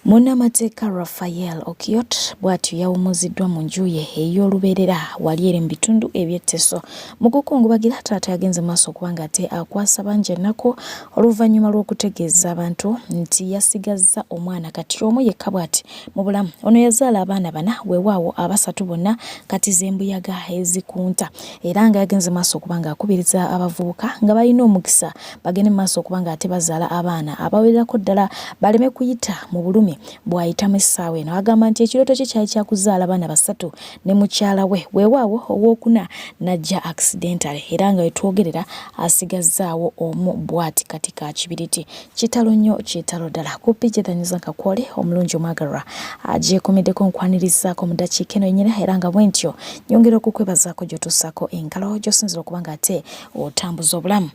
Munnamateeka Raphael Okiot bw'atyo yawummuziddwa mu nju ye ey'olubeerera wali eri mu bitundu eby'e Teso. Mu kukungubagira taata yagenze mu maaso okuba ng'ate akwasa bangi ennaku oluvannyuma lw'okutegeeza abantu nti yasigazza omwana kati omu yekka bw'ati mu bulamu. Ono yazaala abaana bana weewaawo abasatu bonna kati z'embuyaga ezikunta era nga yagenze mu maaso okuba ng'akubiriza abavubuka nga balina omukisa bagende mu maaso okuba nga ate bazaala abaana abawererako ddala baleme kuyita mu bulumi bw'ayitamu essaawa eno. Agamba nti ekirooto kye kyali kya kuzaala baana basatu ne mukyala we weewaawo owookuna n'ajja accidentally era nga wetwogerera asigazzaawo omu bw'ati kati ka kibiriti. Kitalo nnyo kitalo ddala. Ku PJ The News Anchor kwoli omulungi omwagalwa agyekomeddeko nkwanirizaako mu ddakiika eno yennyini era nga bwentyo nyongera okukwebazaako gy'otuusaako engalo gy'osinzira okuba nga ate otambuza obulamu.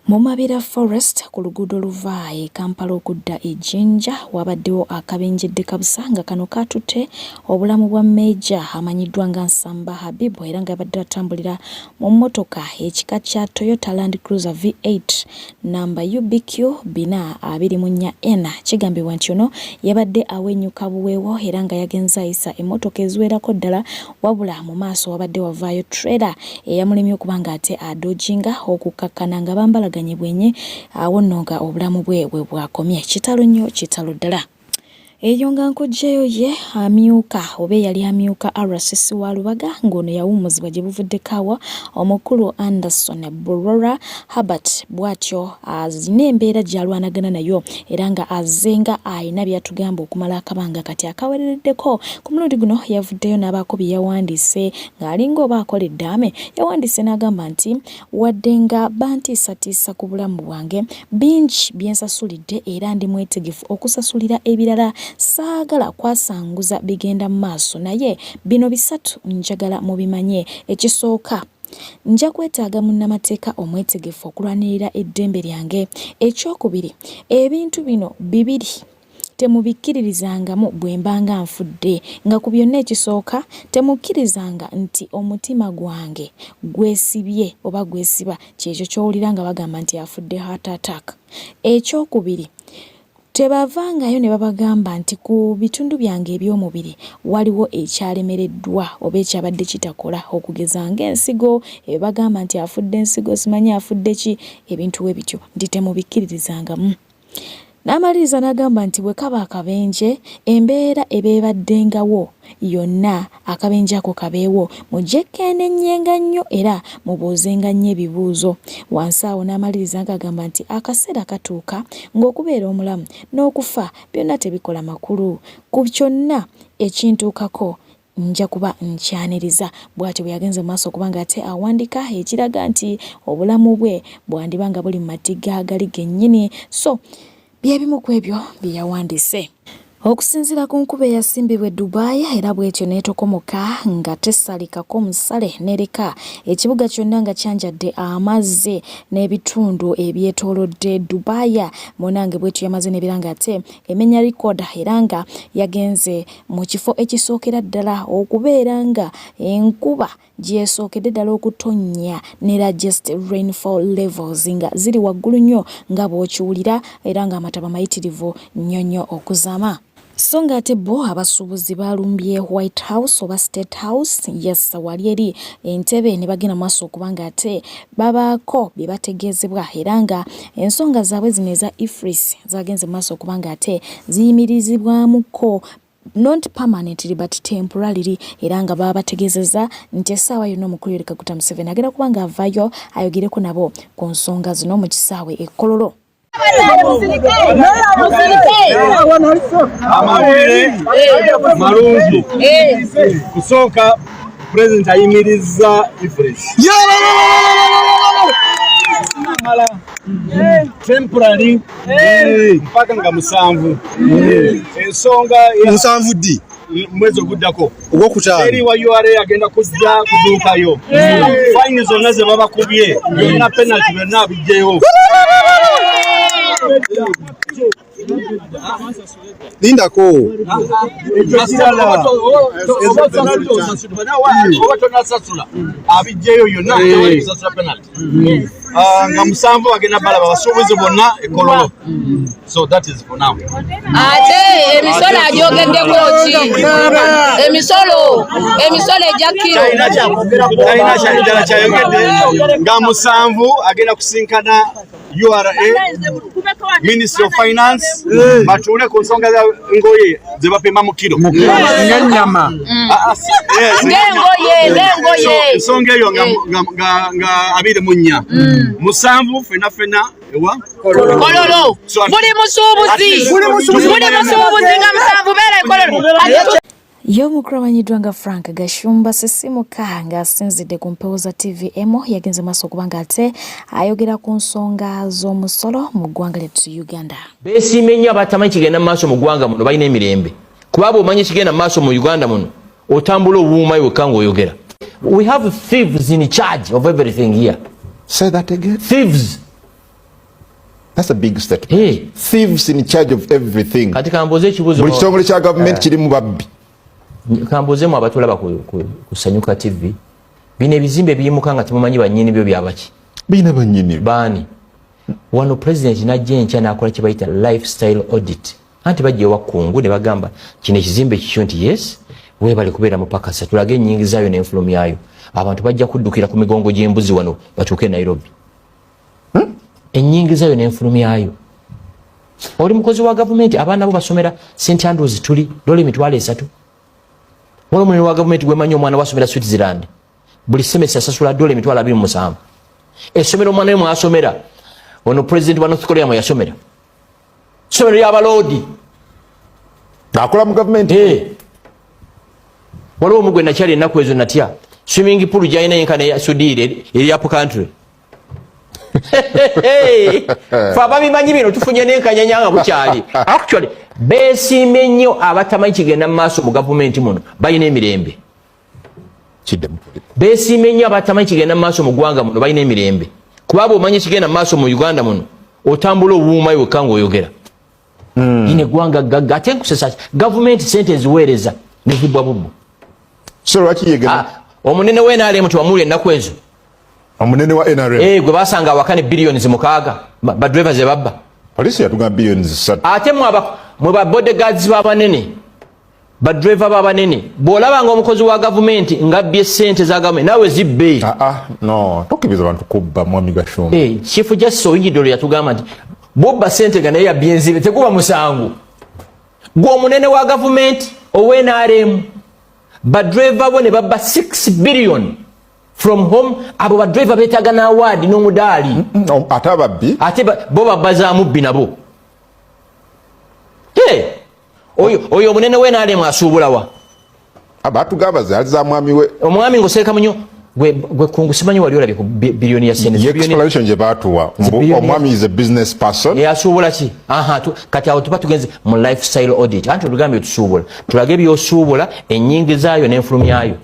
Mu Mabira Forest ku luguudo oluva e Kampala okudda e Jinja wabaddewo akabenje ddekabusa nga kano kaatutte obulamu bwa Meeja amanyiddwa nga Nsamba Habibu era nga yabadde atambulira mu mmotoka ekika kya Toyota Land Cruiser V8 namba UBQ 424N. Kigambibwa nti ono yabadde awenyuka buweewo era nga yagenze ayisa emmotoka eziwerako ddala wabula mu maaso wabadde wavaayo trailer eyamulemye okuba nga ate adojinga okukkakkana nga bambalaganye bwenye awo nno nga obulamu bwe we bwakomye. Kitalo nnyo kitalo ddala. Eyo nga nkuggyeyo ye amyuka oba eyali amyuka RCC wa Lubaga ng'ono yawummuzibwa gye buvuddeko awo omukulu Anderson Burora Herbert bw'atyo alina embeera gy'alwanagana nayo era nga azze nga alina by'atugamba okumala akabanga kati akawerereddeko. Ku mulundi guno yavuddeyo n'abaako bye yawandiise ng'alinga oba akola eddaame. Yawandiise n'agamba nti, Wadde nga bantiisatiisa ku bulamu bwange, bingi bye nsasulidde era ndi mwetegefu okusasulira ebirala. Saagala kwasanguza bigenda mu maaso naye bino bisatu njagala mubimanye. Ekisooka, nja kwetaaga munnamateeka omwetegefu okulwanirira eddembe lyange. Ekyokubiri, ebintu bino bibiri Temubikkiririzangamu bwe mbanga nfudde, nga ku byonna ekisooka, temukkirizanga nti omutima gwange gwesibye oba gwesiba, ky'ekyo ky'owulira nga bagamba nti afudde heart attack. Eky'okubiri, tebavangayo ne babagamba nti ku bitundu byange eby'omubiri waliwo ekyalemereddwa oba ekyabadde kitakola, okugeza ng'ensigo, ebyo bagamba nti afudde nsigo, simanyi afudde ki, ebintu bwe bityo, nti temubikkiririzangamu. N'amaliriza n'agamba nti bwe kaba akabenje, embeera eba ebaddengawo yonna akabenje ako kabeewo, mugyekeenennyenga nnyo era mubuuzenga nnyo ebibuuzo. Wansi awo n'amaliriza ng'agamba nti akaseera katuuka ng'okubeera omulamu n'okufa byonna tebikola makulu. Ku kyonna ekintuukako Nja kuba nkyaniriza. Bw'atyo bwe yagenze mu maaso okuba ng'ate awandiika ekiraga nti obulamu bwe bwandiba nga buli mu matigga agali gennyini. So bye bimu ku ebyo bye yawandiise. Okusinziira ku nkuba eyasimbibwa e Dubai era bw'etyo n'etokomoka nga tesalikako musale n'ereka ekibuga kyonna nga kyanjadde amazzi n'ebitundu ebyetoolodde Dubai munange bw'etyo yamaze n'ebeera ng'ate emenya likooda era nga yagenze mu kifo ekisookera ddala okubeera nga enkuba gyesookedde ddala okutonnya ne largest rainfall levels nga ziri waggulu nnyo nga bw'okiwulira era ng'amataba mayitirivu nnyo nnyo okuzama. So ng'ate bo abasuubuzi baalumbye White House oba State House, yes, wali eri Entebbe ne bagenda mu maaso okuba ng'ate babaako bye bategeezebwa era nga ensonga zaabwe zino eza EFRIS zagenze mu maaso okuba ng'ate ziyimirizibwamuko not permanently but temporarily era nga babategeezezza nti essaawa yonna omukulu Yoweri Kaguta Museveni agenda kuba ng'avaayo ayogereko nabo ku nsonga zino mu kisaawe e Kololo. Amawulire malungi kusooka pulezidenti ayimirizza ifres temporary mpaka nga musanvu ensonga musanvu ddi mwezi oguddako ogwokutaano eri wa URA agenda kujja kuduukayo fayini zonna ze babakubye byonna penalty byonna abijjeyo lindako oba tonasasula abijjeyo yonna kusasula penalty ah, nga musanvu bagenda balaba abasuubuzi bonna ekololo so that is for now ate Emisolo agyogeddeko ki? Emisolo, emisolo egya kiro. Talina kyalidala kyayogedde nga 7 agenda kusinkana URA, Ministry of Finance, batuule ku nsonga za ngoye ze bapima mu kiro. Ng'ennyama. Ng'engoye, ng'engoye. Ensonga eyo nga 24. 7 fena fena ewa Kololo. Buli musuubuzi. Buli musuubuzi nga 7 beera e Kololo. Ye omukulu amanyiddwa nga Frank Gashumba Sisimuka ng'asinzidde ku mpewo za TVM yagenze maaso okuba ng'ate ayogera ku nsonga z'omusolo mu ggwanga lyattu Uganda. Beesiimye nnyo abatamanyi kigenda mu maaso mu ggwanga muno, balina emirembe. Kuba bw'omanyi ekigenda mu maaso mu Uganda muno, otambula owuumayo wekka ng'oyogera. We have thieves in charge of everything here. Say that again. Thieves. That's a big statement. Hey. Thieves in charge of everything. Kati kambuuze ekibuuzo. Buli kitongole kya gavumenti kirimu babbi. Kambuuzeemu abatulaba ku Sanyuka TV. Bino ebizimbe biyimuka nga temumanyi bannyini byo byabaki? Birina bannyini. Baani? Wano president n'ajja enkya n'akola kye bayita lifestyle audit. Anti bajja ewa Kungu ne bagamba kino ekizimbe kikyo nti yes, weebale kubeera mupakasa, tulage ennyingizaayo n'enfulumyayo. Abantu bajja kuddukira ku migongo gy'embuzi wano batuuke e Nairobi. Ennyingizaayo n'enfulumyayo. Oli mukozi wa gavumenti, abaana bo basomera St Andrews tuli dola 30,000. Waliwo omunene wa gavumenti gwemanyi omwana wasomera Switzerland, buli semester asasula dola 27,000. Essomero omwana we mwasomera, ono president wa North Korea mwe yasomera, ssomero ly'abaloodi. Akola mu gavumenti. Waliwo omugwe nakyali ennaku ezo natya swimming pool gyalina yenka ne Sudiire eri up country. Fe ababimanyi bino tufunye n'enkanyanya nga bukyali. Actually beesiimye nnyo abatamanyi kigenda mu maaso mu gavumenti muno, balina emirembe. Beesiimye nnyo abatamanyi kigenda mu maaso mu ggwanga muno, balina emirembe. Kuba bw'omanyi ekigenda mu maaso mu Uganda muno, otambula owuumayo wekka ng'oyogera. Lino eggwanga ggagga, ate nkusesa gavumenti sente eziweereza ne zibbwa bubbo. So lwaki yegenda? Omunene wa NRM tewamuwulira ennaku ezo? Omunene wa NRM? Gwe basanga awaka ne billions 6, ba driver ze babba. Poliisi yatugamba billions 3. Ate mwe ba bodyguards b'abanene, ba driver b'abanene, bw'olaba nga omukozi wa gavumenti ng'abbye ssente za gavumenti, naawe zibbe. No, tokkiriza bantu kubba, mwami Gashumba. Chief Justice Owiny-Dollo yatugamba nti bw'obba ssente nga naye yabbye enzibe tekuba musango. Gwe omunene wa gavumenti owa NRM, ba driver bo ne babba 6 billion from home, abo ba driver beetaaga n'awaadi n'omudaali. Ate ababbi? Ate bo babba za mubbi nabo. Hey, oyo omunene wa NRM asuubulawa? Batugamba zaali za mwami we. Omwami ng'osereka munyo gwe Kungu, simanyi wali olabye ku biliyoni ya sente. Ye explanation gye baatuwa, mbu omwami is a business person. Asuubula ki? Aha, kati awo tuba tugenze mu lifestyle audit. Anti otugambye tusuubula, tulage by'osuubula, ennyingizaayo n'enfulumyayo.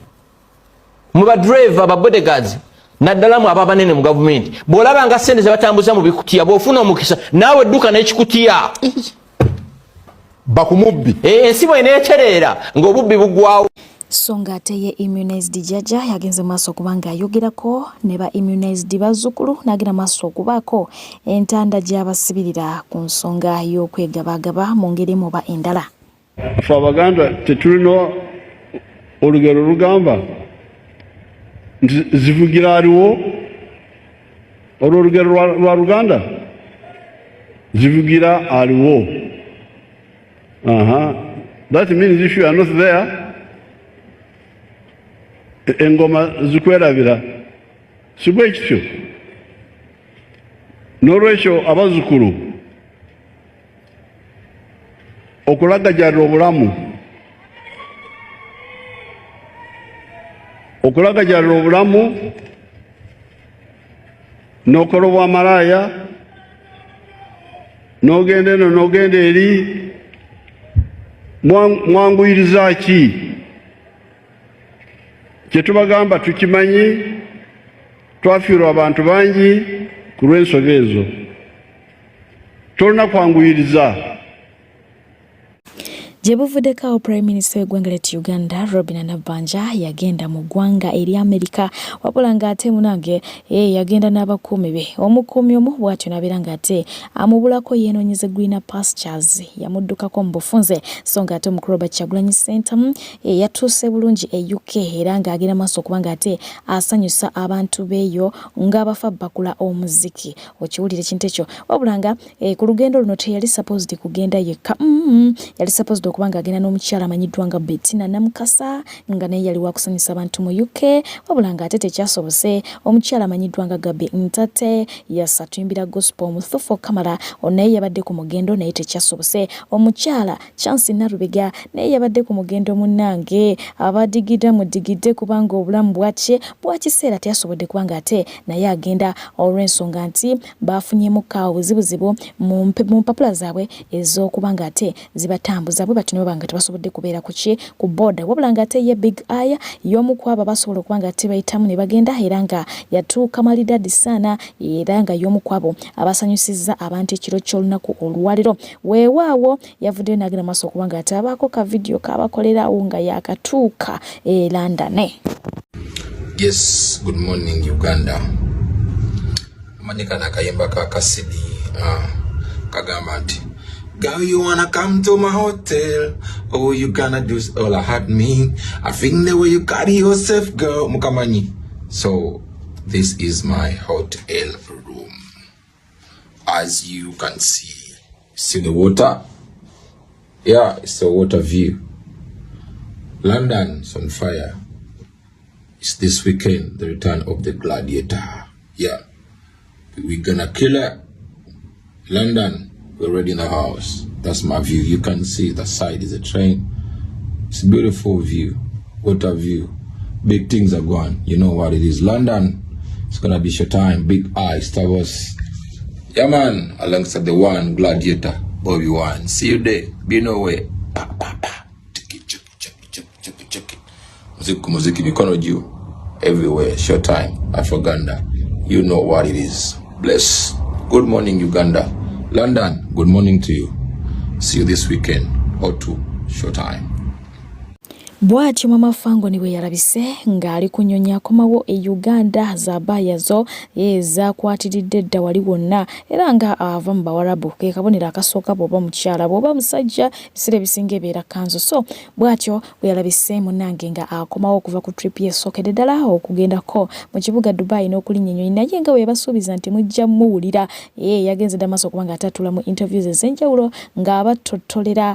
Mu ba driver, ba bodyguards, naddala mu ababanene mu gavumenti, bw'olaba nga sente ze batambuza mu bikutiya, bw'ofuna omukisa naawe dduka n'ekikutiya. Bakumubbi. Ensi bw'eneetereera ng'obubbi buggwawo. So ng'ate ye Immunized Jjajja yagenze maaso okuba ng'ayogerako ne ba Immunized bazzukulu, n'agenda maaso okubaako entanda gy'abasibirira ku nsonga y'okwegabaagaba mu ngeri emu oba endala. Ffe Abaganda tetulina olugero lugamba nti zivugira aliwo? Olwo olugero lwa Luganda, zivugira aliwo. Aha, that means if you are not there, engoma zikwerabira, si bwe kityo? N'olwekyo abazzukulu, okulagajalira obulamu, okulagajalira obulamu n'okola obwamalaaya, n'ogenda eno n'ogenda eri, mwanguyiriza ki? Kye tubagamba tukimanyi, twafiirwa abantu bangi ku lw'ensobi ezo. Tolina kwanguyiriza. Gye buvuddeko awo Prime Minister w'eggwanga lyattu Uganda Robinah Nabbanja yagenda mu ggwanga erya Amerika wabula ng'ate munange eh, yagenda n'abakuumi be. Omukuumi omu bw'atyo n'abeera ng'ate amubulako yeenoonyeza Greener Pastures yamuddukako mu bufunze so ng'ate omukulu Robert Kyagulanyi Ssentamu eh, yatuuse bulungi e UK era ng'agenda maaso okuba ng'ate asanyusa abantu beeyo ng'abafa bakula omuziki. Okiwulira ekintu ekyo wabula nga Eh, ku lugendo luno teyali supposed kugenda yekka mm -hmm. Yali supposed okuba nga agenda n'omukyala amanyiddwa nga Bettina Namukasa nga naye yali wakusanyusa abantu mu UK wabula nga ate tekyasobose. Omukyala amanyiddwa nga Gabi Ntate yasatuyimbira gospel Muthufu Kamara naye yabadde ku mugendo naye tekyasobose. Omukyala Chance Nalubega naye yabadde ku mugendo munnange abadigida mudigidde kubanga obulamu bwaki bwakiseera teyasobodde kubanga ate naye agenda olw'ensonga nti baafunyemu ka obuzibuzibu mu mpapula zaabwe ez'okuba nga ate zibatambuza bwe batyo ne baba nga tebasobodde kubeera ku ki ku boda wabula nga ate ye Big Eye y'omu ku abo abasobola okuba nga ate bayitamu ne bagenda era nga yatuuka malidadi saana era nga y'omu ku abo abasanyusizza abantu ekiro ky'olunaku olwaliro weewaawo yavuddeyo n'agenda maaso okuba nga ate abaako ka vidiyo k'abakolerawo nga yakatuuka e London. Yes, good morning Uganda. Omanyi kano akayimba ka Kasidi kagamba nti Girl, you wanna come to my hotel? Oh, you gonna do all I had me. I think the way you carry yourself, girl. Mukamanyi. So, this is my hotel room. As you can see, see the water? Yeah, it's the water view. London's on fire. It's this weekend, the return of the gladiator. Yeah, we're gonna kill it. London, we're already in the house. That's my view. You can see the side is a train. It's a beautiful view, water view. Big things are going. You know what it is. London, it's gonna be your time. Big eye, Star Wars. Yeah, man, alongside the one gladiator, Bobby One. See you there. Be nowhere. Pa, pa, pa. Chiki, chiki, chiki, chiki, chiki, chiki. Muziki, muziki, mikono juu. Everywhere. Short time. Afroganda. You know what it is. Bless. Good morning, Uganda. London, good morning to you. See you this weekend. Or two. Short time. Bw'atyo Mama Fangoni bwe yalabise ng'ali ku nnyonyi akomawo e Uganda za baaya zo zakwatiridde dda wali wonna era nga ava mu Bawarabu ke kabonero akasooka bw'oba mukyala bw'oba musajja ebiseera ebisinga ebeera kkanzu so bw'atyo bwe yalabise munnange nga akomawo okuva ku trip ye esookedde ddala okugendako mu kibuga Dubai n'okulinnya ennyonyi naye nga bwe yabasuubiza nti mujja mmuwulira yagenze dda maaso okuba nga ate atuula mu interviews ez'enjawulo ng'abattottolera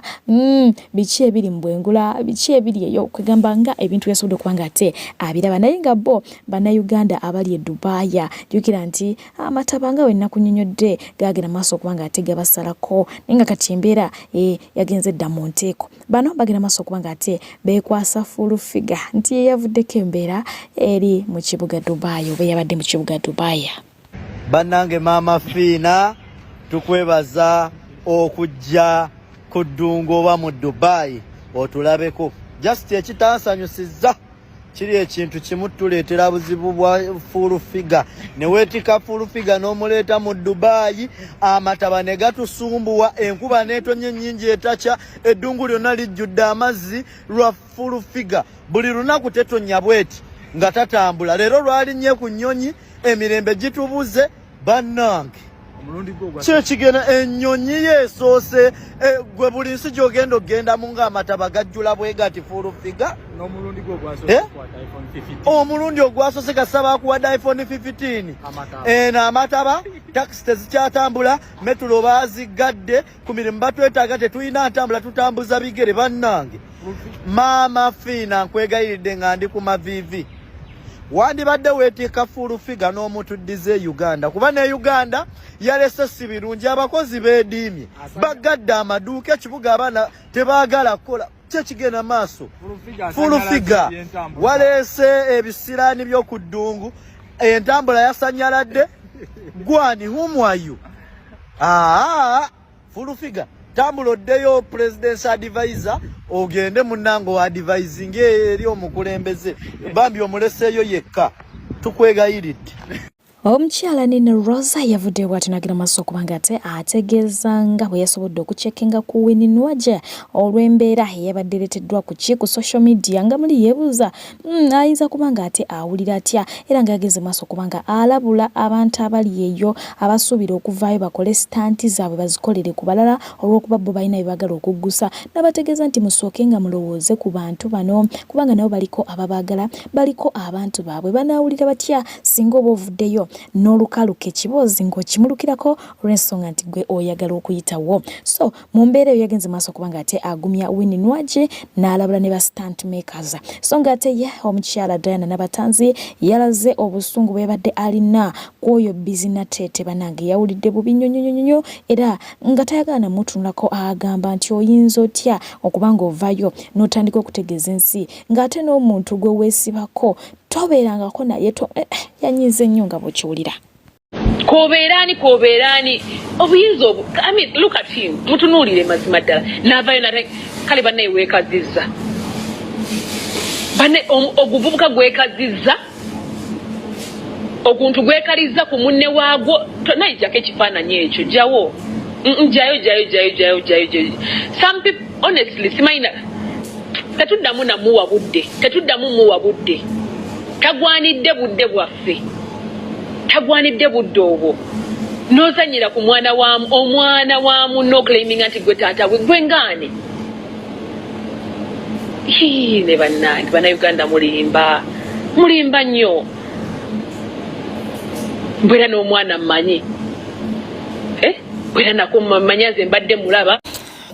biki ebiri mu bwengula biki ebiri eyo kwegamba nga ebintu byasobodde okuba nga ate abiraba naye nga bo bannayuganda abali e Dubaaya jjukira nti amataba nga wenakunyonyodde gagenda maaso okuba nga ate gabasalako naye nga kati embeera e, yagenze dda mu nteeko bano bagenda maaso okuba nga ate beekwasa full figure nti yeyavuddeko embeera eri mu kibuga Dubaaya oba eyabadde mu kibuga Dubaaya. Bannange Maama Fiina tukwebaza okujja ku ddungu oba mu Dubai otulabeko. Just ekitansanyusizza kiri ekintu kimu tuleetera buzibu bwa full figure ne weetika full figure n'omuleeta mu Dubai amataba ne gatusumbuwa enkuba n'etonnya ennyingi etakya eddungu lyonna lijjudde amazzi lwa full figure buli lunaku tetonnya bweti nga tatambula leero lwalinnye ku nnyonyi emirembe gitubuze bannange kyekigenda ennyonyi yeesoose eh, gwe buli nsi gyogenda okugendamu ng'amataba gajjula bwegati fuulufiga eh? omulundi ogwasoose kasaba akuwadde iphone 15 eno amataba takisi tezikyatambula metulo baaziggadde ku mirimu batwetaaga tetulina ntambula tutambuza bigere bannange Maama Fiina nkwegayiridde nga ndi ku maviivi wandibadde weetiika fuulu figa n'omutuddiza e Uganda kuba ne Uganda yalese si birungi abakozi beediimye baggadde amaduuka ekibuga abaana tebaagala kukola kyekigenda maaso fuulu figa waleese ebisiraani by'oku ddungu entambula yasanyaladde gwani humwayu aa Full figure tambula oddeyo president's advisor ogende munnange o advising eri omukulembeze bambi omuleseeyo yekka tukwegayiridde. Omukyala Nina Rosa yavuddeyo bw'atyo n'agenda maaso okuba nga ate ategeeza nga bwe yasobodde okucekinga ku Winnie Nwagi olw'embeera eyabadde ereeteddwa ku ki ku social media nga muli yeebuuza mm, ayinza kuba nga ate awulira atya era nga yagenze maaso okuba nga alabula abantu abali eyo abasuubira okuvaayo bakole sitanti zaabwe bazikolere ku balala olw'okuba bo balina bye baagala okuggusa n'abategeeza nti musooke nga mulowooze ku bantu bano kubanga nabo baliko ababaagala baliko abantu baabwe banaawulira batya Singa oba ovuddeyo n'olukaluka ekiboozi ng'okimulukirako olw'ensonga nti gwe oyagala okuyitawo. So mu mbeera eyo yagenze maaso okuba ng'ate agumya Winnie Nwagi n'alabula ne ba stunt makers. So ng'ate ye omukyala Diana Nabatanzi yalaze obusungu bwe yabadde alina ku oyo Busy Nateete banange yawulidde bubi nnyo nnyo nnyo nnyo era nga tayagala namutunulako agamba nti oyinza otya okuba ng'ovayo n'otandika okutegeeza ensi ng'ate n'omuntu gwe weesibako tobeerangako naye to eh, eh, yanyiize nnyo nga bw'okiwulira. K'obeere ani, k'obeere ani, obuyinza obu, I mean, look at him, mutunuulire mazima ddala, n'avaayo nata, kale bannaye weekazizza, banne oguvubuka gwekazizza, oguntu gwekalizza ku munne waagwo, nayijjako ekifaananyi ekyo, jawo, jayo, jayo, jayo, jayo, jayo, jayo, some people, honestly, simanyi na, Tetuddamu na muwa budde. Tetuddamu muwa budde. Tagwanidde budde bwaffe. Tagwanidde budde obwo. N'ozannyira ku mwana wa omwana wa munno oclaiminga nti gwe taata we gwe ngaani. Hii ne bannange bannayuganda mulimba. Mulimba nnyo. Mbu era n'omwana mmanyi. Eh? Era nako mmanyi nze mbadde mulaba.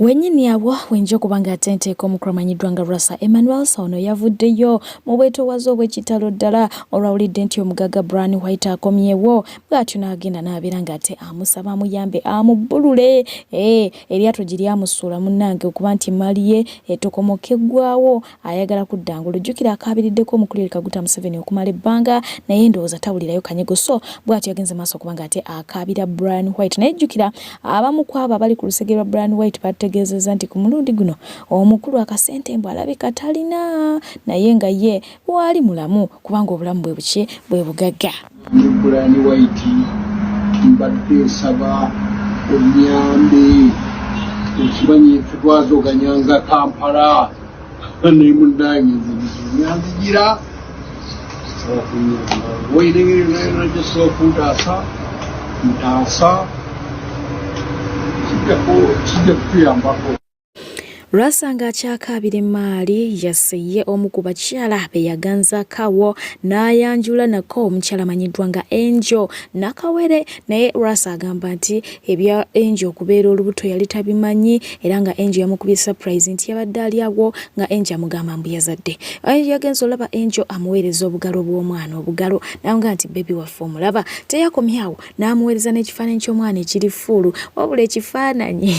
Wenyini awo wenja okuba nga ate nteeka omukulu amanyiddwa nga Rasa Emmanuel ono yavuddeyo mu bwetoowaze obw'ekitalo ddala olwawulidde nti omugagga Brian White akomyewo bw'atyo n'agenda n'abeera ng'ate amusaba amuyambe amubbulule eh, eryato gye lyamusuula munnange okuba nti emmaali ye etokomoka eggwawo ayagala kudda ngulu. Jjukira akaabiriddeko omukulu Yoweri Kaguta Museveni okumala ebbanga naye ndowooza tawulirayo kanyego so bw'atyo yagenze maaso okuba ng'ate akaabira Brian White naye jjukira abamu ku abo abali ku lusegere lwa Brian White bategeezezza nti ku mulundi guno omukulu akasente mbu alabika talina naye nga ye waali mulamu kubanga obulamu bwe buki bwe bugagga. Ne Brian White mbadde nsaba onyambe okimanyi ffe twazoganyanga Kampala naye munnange nze bizibu byanzigira nsaba kunyamba olina engeri yonna yonna gyosobola okuntaasa ntaasa kijja kutuyambako. Lwasa ng'akyakaabira emmaali yasse ye omu ku bakyala be yaganzaako awo n'ayanjula nako omukyala amanyiddwa nga Angel Nakawere naye Lwasa agamba nti ebya Angel okubeera olubuto yali tabimanyi era nga Angel yamukubye surprise nti yabadde ali awo nga Angel amugamba mbu yazadde. Angel yagenze olaba Angel amuweereza obugalo bw'omwana obugalo n'amugamba nti bebi waffe omulaba. Teyakomye awo n'amuweereza n'ekifaananyi ky'omwana ekiri fuulu wabula ekifaananyi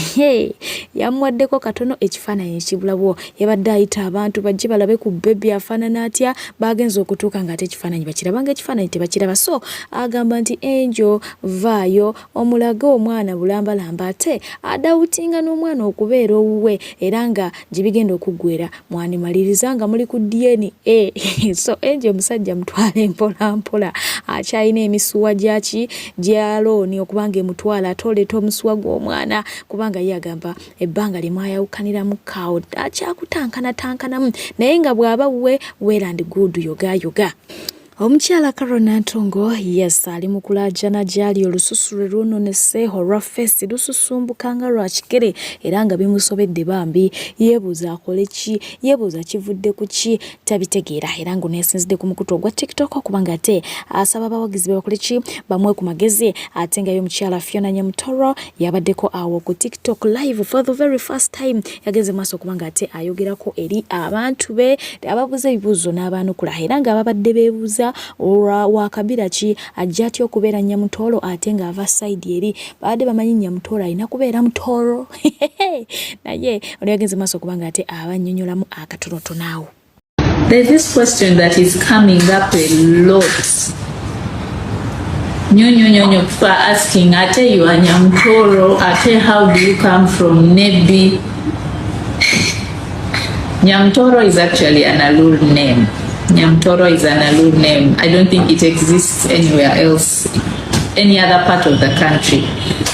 yamuwaddeko katono ekifaananyi ekibulawo yabadde ayita abantu bajje balabe ku bebi afaanana atya baagenze okutuuka ng'ate ekifaananyi bakiraba nga ekifaananyi tebakiraba so agamba nti Angel vaayo omulage omwana bulambalamba ate adawutinga n'omwana okubeera owuwe era nga gye bigenda okuggwera mwandimaliriza nga muli ku DNA so Angel omusajja mutwale mpola mpola akyalina emisuwa gyaki gya looni okuba nga emutwala ate oleeta omusuwa gw'omwana kubanga ye agamba ebbanga lye mwayawukaniramu kaawo akyakutankanatankanamu naye nga bw'aba wuwe well and good yogayoga. Omukyala Carol Nantongo yes ali mu kulaajana gy'ali olususu lwe lwononese olwa feesi lususumbuka nga lwa kikere era nga bimusobedde bambi yeebuuza akole ki yeebuuza kivudde ku ki tabitegeera era nga ono yasinzidde ku mukutu ogwa TikTok okuba nga ate asaba abawagizi be bakole ki bamuwe ku magezi ate nga ye omukyala Fiona Nyamutoro yabaddeko awo ku TikTok live for the very first time yagenze maaso okuba nga ate ayogerako eri abantu be ababuuza ebibuuzo n'abaanukula era nga ababadde beebuuza wa kabira ki ajja atya okubeera Nyamutooro ate ng'ava sayidi eri babadde bamanyi Nyamutooro alina kubeera Mutooro naye ono yagenze maaso okuba nga ate abannyonnyolamu akatonotono awo. There's this question that is coming up a lot. Nyo, nyo, nyo, nyo, people are asking, ate you are Nyamtoro, ate how do you come from Nebbi? Nyamtoro is actually an Alur name. Nyamtoro is an Alur name. I don't think it exists anywhere else, any other part of the country.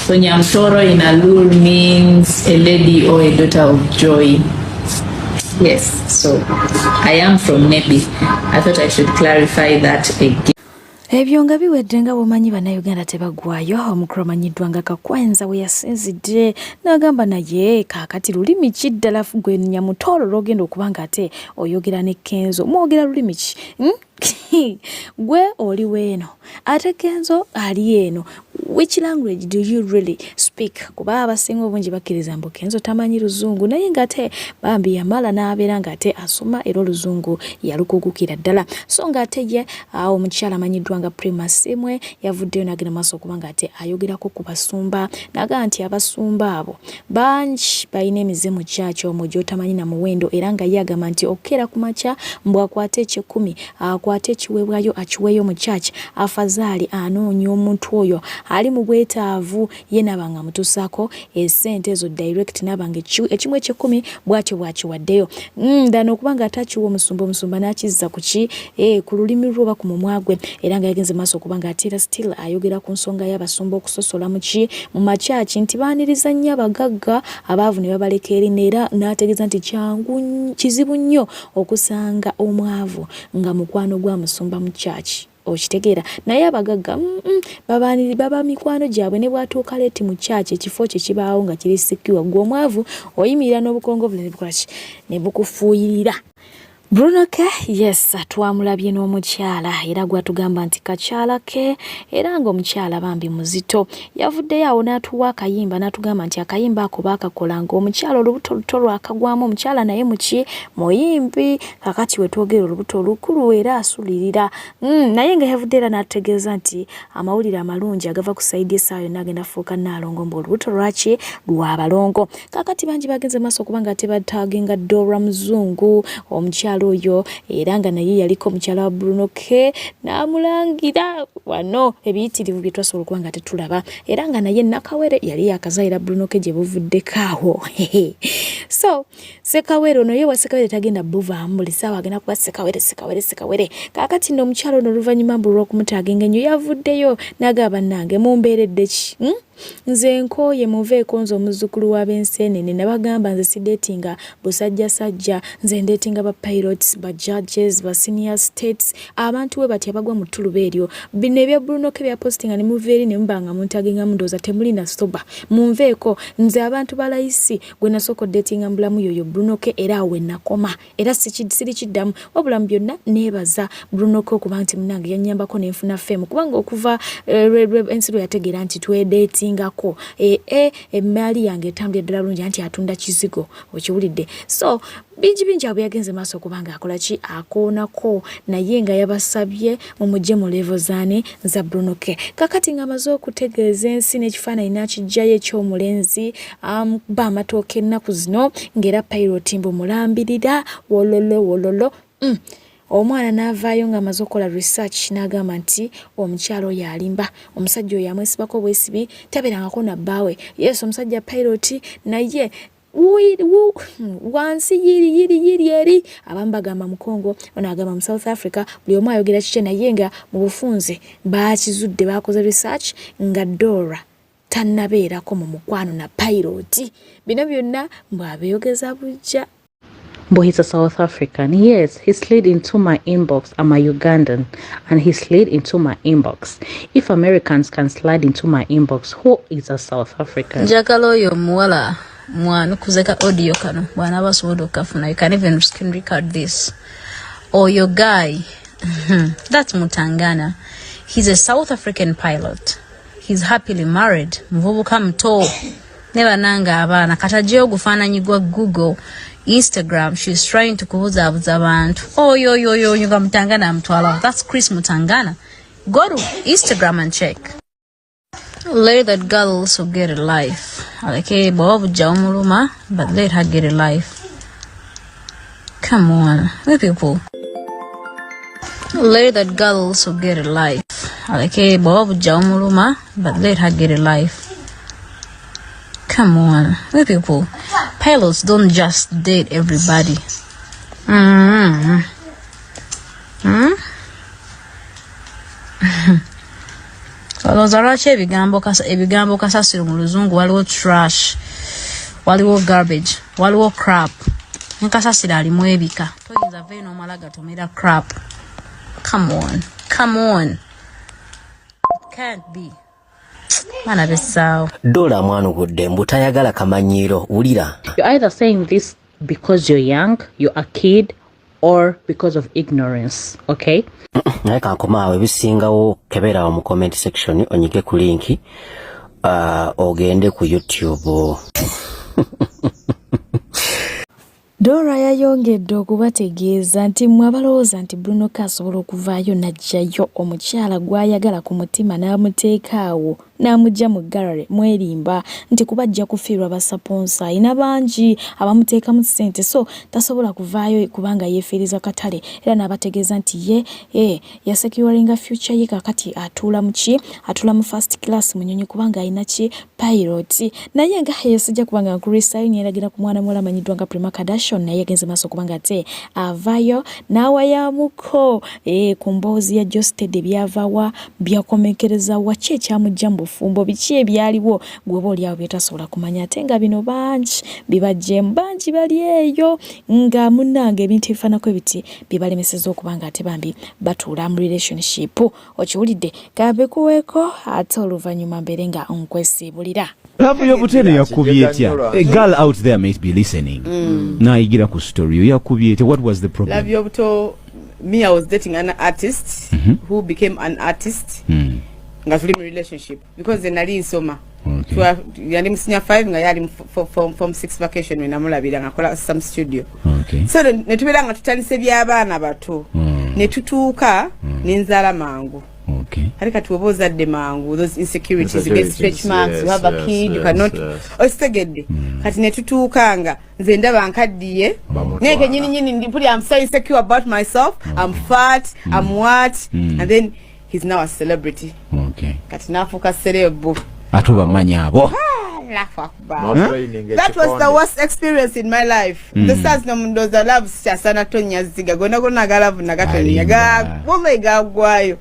So Nyamtoro in Alur means a lady or a daughter of joy. Yes, so I am from Nebi. I thought I should clarify that again. Ebyo nga biwedde nga bw'omanyi Bannayuganda tebaggwaayo, omukulu amanyiddwa nga Kakwenza we yasinzidde n'agamba naye kaakati lulimi ki ddala gwe Nyamutoolo lw'ogenda okuba ng'ate oyogera ne Kenzo mwogera lulimi ki? Hmm? Gwe oli weeno ate Kenzo ali eno which language do you really speak kuba abasinga obungi bakkiriza mbu Kenzo tamanyi luzungu naye ng'ate bambi yamala n'abeera ng'ate asoma era oluzungu yalukugukira ddala so ng'ate ye awo omukyala amanyiddwa nga Prima Simwe yavuddeyo n'agenda maaso okuba ng'ate ayogerako ku basumba n'agamba nti abasumba abo bangi balina emize mu kyaki omwo gy'otamanyi na muwendo era nga ye agamba nti okukeera ku makya mbu akwate ekyekkumi akwate ekiweebwayo akiweeyo mu church afazaali anoonya omuntu oyo ali mu bwetaavu ye naaba nga amutusaako esente ezo direct naaba nga ekimu ekyekkumi bwatyo bwakiwaddeyo mm, than okuba nga ate akiwa omusumba omusumba n'akizza ku ki eh, ku lulimi lwe oba ku mumwa gwe era nga yagenze maaso okuba nga ate era still ayogera ku nsonga y'abasumba okusosola mu ki mu makyaki nti baaniriza nnyo abagagga abaavu ne babaleka eri era n'ategeeza nti kyangu kizibu nnyo okusanga omwavu nga mukwano gwa musumba mu church okitegeera naye abagagga mm baba mikwano gyabwe ne bwatuuka leeti mu church ekifo kye kibaawo nga kiri secure gwe omwavu oyimirira n'obukongovule ne bukola ki ne bukufuuyirira Bruno K yes twamulabye n'omukyala era gwatugamba nti kakyala ke era ng'omukyala bambi muzito Yavuddeyo awo n'atuwa akayimba n'atugamba nti akayimba ako baakakola ng'omukyala olubuto luto lwakagwamu omukyala naye muki muyimbi kakati we twogera olubuto lukulu era asulirira mm, naye nga yavudde era n'atutegeeza nti amawulire amalungi agava ku sayidi essaawa yonna agenda fuuka Nnaalongo mbu olubuto lwaki lwa balongo kakati bangi bagenze maaso okuba nga tebatagenga Dora Muzungu omukyala oyo era nga naye yaliko omukyala wa Bruno K n'amulangira wano ebiyitirivu bye twasobola okuba nga tetulaba era nga naye Nakawere yali yakazayira Bruno K gye buvuddeko awo so Sekawere ono ye wa Sekawere tagenda buvaamu buli ssaawa agenda kuba Sekawere Sekawere Sekawere kaakati nno omukyala ono oluvannyuma mbu olw'okumutaagenga ennyo yavuddeyo n'agamba bannange mumbeeredde ki hmm? Nze nkooye muveeko nze omuzzukulu wa b'enseenene nabagamba nze sideetinga busajjasajja nze ndeetinga ba pilots ba judges ba senior states abantu we batyo abagwa mu ttuluba eryo bino ebya Bruno K bya postinga ne muva eri ne muba nga muntagengamu ndowooza temuli na soba munveeko nze abantu ba layisi gwe nasooka odeetinga mu bulamu yoyo Bruno K era awo we nakoma era sirikiddamu wabula mu byonna neebaza Bruno K okuba nti munange yannyambako ne nfuna fame kubanga okuva eh, ensi lwe yategeera nti twedeetingako ee eh, eh, emmaali yange etambulira ddala bulungi anti atunda kizigo okiwulidde so bingi bingi abo yagenze maaso okuba nga akola ki akoonako naye nga yabasabye mumugye mu levo zaani za Bruno K kakati nga amaze okutegeeza ensi n'ekifaananyi n'akijjayo eky'omulenzi amukuba amatooke ennaku zino ng'era pilot mbu mulambirira wololo wololo mm. Omwana n'avaayo ng'amaze okukola research n'agamba nti omukyala oyo alimba, omusajja oyo amwesibako bwesibi, tabeerangako na bbaawe. Yes, omusajja pilot naye hmm, wansi yiri yiri yiri eri abamu bagamba mu Congo ono agamba mu South Africa buli omu ayogera kikye naye nga mu bufunze baakizudde baakoze research nga Dora tannabeerako mu mukwano na pilot bino byonna mbu abeeyogeza bujja But he's a South African. Yes, he slid into my inbox. I'm a Ugandan and he slid into my inbox. If Americans can slide into my inbox, who is a South African? Njagala oyo omuwala mwanukuze ka audio kano bw'anaaba asobodde okukafuna. You can even screen record this. Oyo guy, that's Mutangana. He's a South African pilot. He's happily married. Muvubuka muto. Ne banange abaana kati aggyeyo ogufaananyi gwa Google, Instagram. She's trying to kubuzaabuza abantu. Oyo oyo oyo oyo nga Mutangana amutwala. That's Chris Mutangana. Go to Instagram and check. Let that girl also get a life. Aleke bw'aba bujja bumuluma, but let her get a life. Come on, we people. Let that girl also get a life. Aleke bw'aba bujja bumuluma, but let her get a life. Come on, we people. Pilots don't just date everybody. Hmm? Olowooza lwaki ebigambo ebigambo kasasiro mu luzungu waliwo trash, waliwo garbage, waliwo crap. Ne kasasiro alimu ebika. Toyinza vayo n'omala gatomera crap. Come on, come on. It can't be. Baana bessaawo. Dola amwanukudde mbu tayagala kamanyiiro wulira. You're either saying this because you're young, you're a kid, or because of ignorance, okay? Naye kankoma awo ebisingawo kebera awo mu comment section onyige ku link ogende ku YouTube. Dora yayongedde okubategeeza nti mmwe abalowooza nti Bruno K asobola okuvaayo n'aggyayo omukyala gw'ayagala ku mutima n'amuteeka awo n'amuggya mu gallery mwerimba nti kuba ajja kufiirwa basaponsa alina bangi abamuteekamu ssente so tasobola kuvaayo kubanga yeefiiriza katale era n'abategeeza nti ye eh, yasecuringa future ye kakati atuula mu ki atuula mu first class mu nyonyi kubanga alina ki pilot naye nga eyo sijja kuba nga nkulwisayo nyeragira ku mwana muwala amanyiddwa nga Prima Kardashian naye yagenze maaso kubanga ate avayo n'awayamuko eh, ku mboozi ya Josted byavawa byakomekereza wa ki ekyamujja mu bufumbo biki ebyaliwo gwoba oli awo byetasobola kumanya ate nga bino bangi bibajjeemu bangi bali eyo nga munnange ebintu ebifaanako ebiti bibalemeseza okuba nga ate bambi batuula mu relationship okiwulidde kambikuweeko ate oluvannyuma mbeere nga nkwesiibulira. Love y'obuto eno yakubye etya? A girl out there may be listening. N'ayigira ku story yo yakubye etya? What was the problem? Love y'obuto, me I was dating an artist who became an artist nga tuli mu relationship because nze nali nsoma. Yali mu senior 5 nga yali mu form 6 vacation we namulabira nga akola some studio. So ne tubeera nga tutandise by'abaana bato. Ne tutuuka ne nzaala mangu. Ate kati oba ozadde mangu, those insecurities, you get stretch marks, you have a kid, you cannot okitegedde. Kati ne tutuuka nga nze ndaba nkaddiye naye kenyini nyini ndi mpulira I'm so insecure about myself, I'm fat, I'm what, and then he's now a celebrity. Kati nafuuka celeb. Ate obamanyi abo. Allahu Akbar. That was the worst experience in my life. The stars no mundoza love sikyasana tonya ziga gona gona galavu nagatonya ga wallahi gagwayo.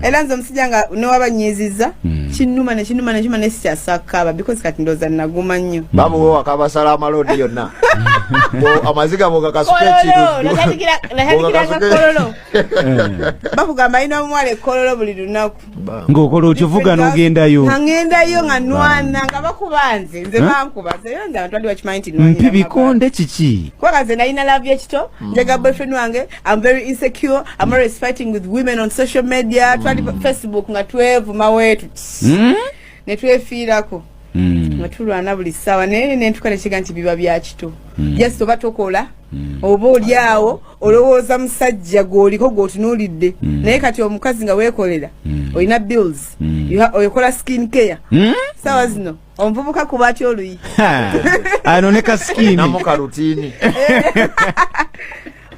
Era nze omusajja nga newaba nyiziza kinnuma ne kinuma ne kinuma ne sikyasakaba because kati ndowooza naguma nnyo. Bamuwe wakabasala amalodi yonna. Amaziga bwogakasuka Kololo, natandikiranga kololo. Bakugamba alina omuwala ekololo buli lunaku. Ng'okola otyo vuga n'ogendayo. Nga ŋŋendayo nga nwana nga bakuba nze nze bankuba nze era nze abantu bali bakimanyi nti nwanira Mpi bikonde kiki? Kubanga nze nalina love y'ekito, njaga boyfriend wange, I'm very insecure, I'm always fighting with women on social media, twali Facebook nga twevuma wetu ne twefiirako. Nga tulwana buli ssaawa naye nentuka nekiga nti biba bya kito. Just oba tokola oba oli awo olowooza musajja gw'oliko gw'otunuulidde naye kati omukazi nga weekolera olina bills, okola skin care saawa zino omuvubuka kuba atya oluyi. Ano ne kasikini. Namukalutini.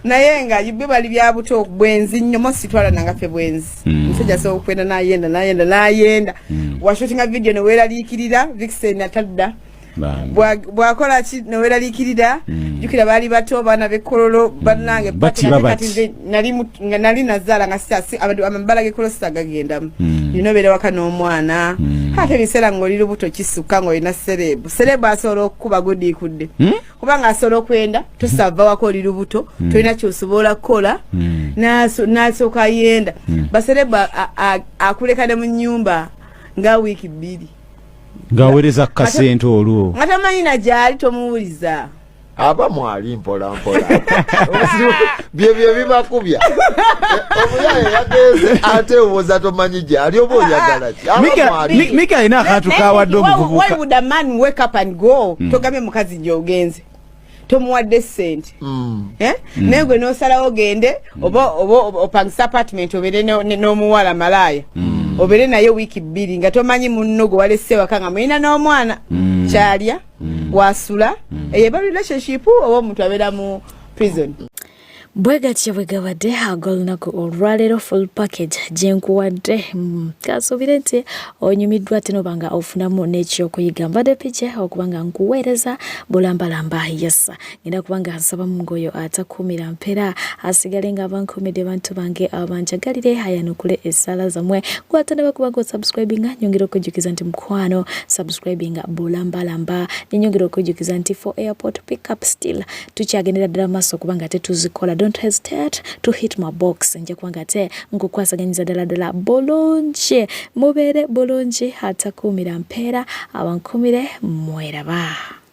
Naye nga byo bali bya buto bwenzi nnyo mo sitwala nanga ffe bwenzi. Omusajja asobola okwenda n'ayenda n'ayenda n'ayenda washootinga video ne weeraliikirira vixen atadda. Bw'akola ki ne weeraliikirira. Jjukira baali bato baana b'ekkololo bannange. Bati ate baba kati ki? Nze nga nali nazaala nga amabala g'ekkololo sitagagendamu. Nina obeera waka n'omwana ate ebiseera ng'oli lubuto kisukka ng'olina celeb celeb asobola okukuba gudiikudde kubanga asobola okwenda tosava waka oli lubuto tolina kyosobola kukola n'asooka yenda baserebu akuleka ne mu nnyumba nga wiiki 2 Ng'aweereza ku kasente olwo. Nga tamanyi na gy'ali tomuwuliza. Aba mwali mpola mpola. Bye bye bibakubya. Omuyaye yagenze ate owoza tomanyi gy'ali oba oyagala ki? Aba mwali. Mika alina akantu kawadde omuvubuka. Why would a man wake up and go? Togambye mukazi gy'ogenze. Tomuwadde ssente. Naye gwe n'osalawo ogende oba opangisa apartment obeere n'omuwala malaaya. Obeere naye wiiki 2 nga tomanyi munno gwe walese waka nga mulina n'omwana. Kyalya, wasula. Eyo eba relationship oba omuntu abeera mu prison. Bwe gatyo bwe gabadde ag'olunaku olwaleero full package gye nkuwadde. Kansuubire nti onyumiddwa ate noba nga ofunamu n'ekyokuyiga. Mbadde pije okuba nga nkuweereza bulambalamba. Yes, ngenda kuba nga nsaba Mungu oyo atakuumira mpeera asigale nga abankuumidde bantu bange abanjagalire ayanukule essaala zammwe. Gwe atanaba kuba nga osubscribinga nyongera okujjukiza nti mukwano subscribinga bulambalamba. Nenyongera okujjukiza nti for airport pickup still tukyagendera ddala maaso okuba nga tetuzikola. Don't hesitate to hit my box, nja kuba nga ate nkukwasaganyiza ddala ddala bulungi. Mubeere bulungi, atakuumira mpeera abankumire mweraba.